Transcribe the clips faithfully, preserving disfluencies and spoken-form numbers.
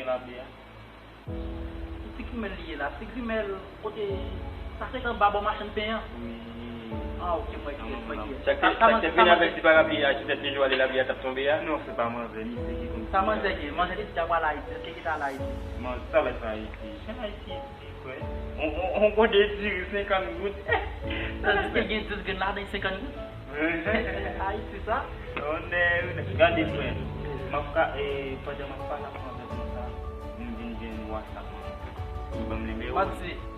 Rabi a. Ti grimèl li ye la. Ti grimèl kote sa se anba bò machann pen an. Wi. Ah, ok, mwen ki, mwen ki. Sa k te, sa k te vin avèk ti parapli a, ti tèt li jwale lapli a t ap tonbe a? Non, se pa manzè, misye ki konn. Sa manzè ye, manzè te di ta pral Ayiti, èske ki ta al Ayiti? Manzè, sa vle fè Ayiti. Jan Ayiti pi kwè. On, on, on konte diri senkant goud. Tandis ke gen dis grenn ladan senkant goud. Ayiti sa? Onè, gade frè. M ap ka, eh, pandan m ap pale ak manzè konsa, m vin jwenn WhatsApp mwen. Li ban m nimewo l.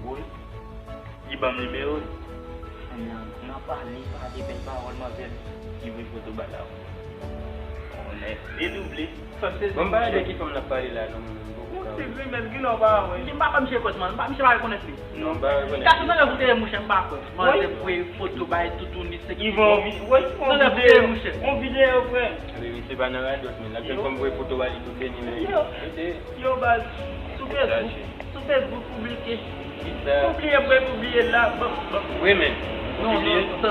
Wi. Li ban m nimewo l. Nan pale, pale, bèl pawòl, manzè. Li voye foto bay la. Onè, dedouble. Bon, m pa wè de ki fanm n ap pale la, non, mwen menm, bon, bon, se grimèl, kilè w pa wè? M pa kwè misye kwèt, man. M pa, misye pa rekonèt li. Non, m pa rekonèt li. Gason nan lè voye mouche, m pa kwè. Manzè voye foto bay toutouni, se ki bon. Nan lè voye mouche. On videyo, frè. Wi, misye pa nan radòt, men. L ap jwenn fanm voye foto ba li toutouni, men. Yo. Yo, baz, sou Facebook, sou Facebook, pibliye. Pibliye, mwen pibliye la. Bon, bon. Wi, men. Non, non, sa,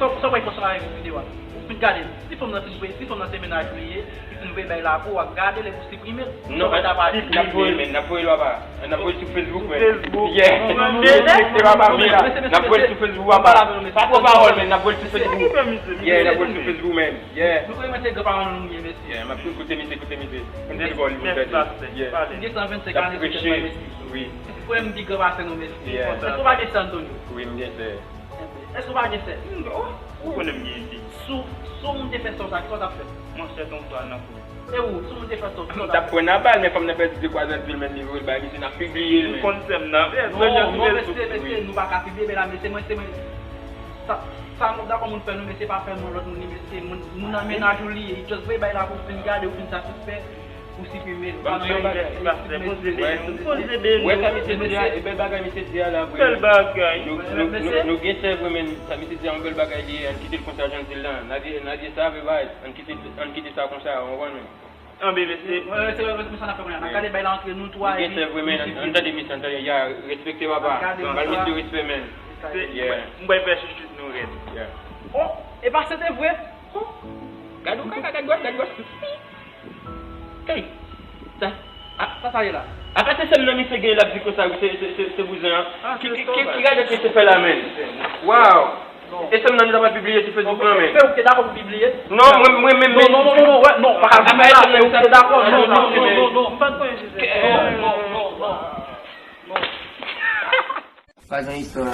sa, sa, w pa konsa avèk videyo a. Ou fin gade, si fanm nan fin voye, si fanm nan se mennaj li ye, li fin voye bay la pou w, w ap gade lè pou siprime l. Non, n ap voye, men, n ap voye l apa. N ap voye l sou Facebook, men. Sou Facebook. Yeah. Non, non, non, respekte papa, men la. N ap voye l sou Facebook apa. Pa twò pawòl, men, n ap voye l sou Facebook. Yeah, n ap voye l sou Facebook, men. Yeah. Nou konnen mwen se gran paran nou ye, mesye. Yeah, m ap koute misye, koute misye. Konn se li vòl li pèdi. Yeah. M gen san vennsenk ane, mesye. Wi. Frè m pi gran pase nou, mesye. Yeah. Èske w pa gen sè, Antonio? Wi, m gen sè. Èske w pa gen sè? M gen, oh, ou konnen m gen fi. Si w, si w moun te fè sa w sa, kisa w t ap fè? Monchè, ton frè nan kou. E ou, si w moun te fè sa w, kisa w t ap fè? M t ap pran nan bal, men fanm nan pèdi de kwa zan di l, men li voye l bay misye, n ap pibliye l, men. Ou konn sè m nan. Non, non, mesye, mesye, nou pa ka pibliye, men la, mesye, mwen, se mwen. Sa, sa nou dakò moun fè nou, mesye, pa fè nou lòt moun, mesye, moun, moun nan mennaj ou li ye, just voye bay la pou w fin gade, ou fin satisfè, ou siprime l. Ban m di yon bagay. Pastè, Bondye beni w, Bondye beni w. Wè sa misye di a, e bèl bagay misye di a la, vre. Bèl bagay. Nou, nou, nou, nou gen sè vre, men sa misye di a, yon bèl bagay li ye, ann kite l konsa jan l di l lan. N a di, n a di sa vre, bay. Ann kite, ann kite sa konsa, w konprann? Anben, mesye. Wè, se, wè, se sa n ap fè kounye a. N ap gade bay la antre nou twa epi. Gen sè vre, men, ann tande misye, ann tande, ya, respekte papa. Ba l misye respè, men. Yeah. M bay fè chouchout nou rèd. Yeah. Oh, e pa se te vre? Oh. Gad ou kaka, gad gòs, gad gòs. Hey. Sa, a, sa, sa ye la? Apa se sèm nan misye gen l ap di konsa, se, se, se, se bouzen an. Ki, ki, ki, ki radòt misye fè la, men? Wow. E sèm nan nou ta pral pibliye sou Facebook lan, men. Fè ou te dakò pou pibliye? Non, mwen, mwen menm, non, non, non, non, non, pa ka vin la, fè ou te dakò, non, non, non, non, non. M pa t konnen se sèm. Non, non, non, non. Pa gen istwa.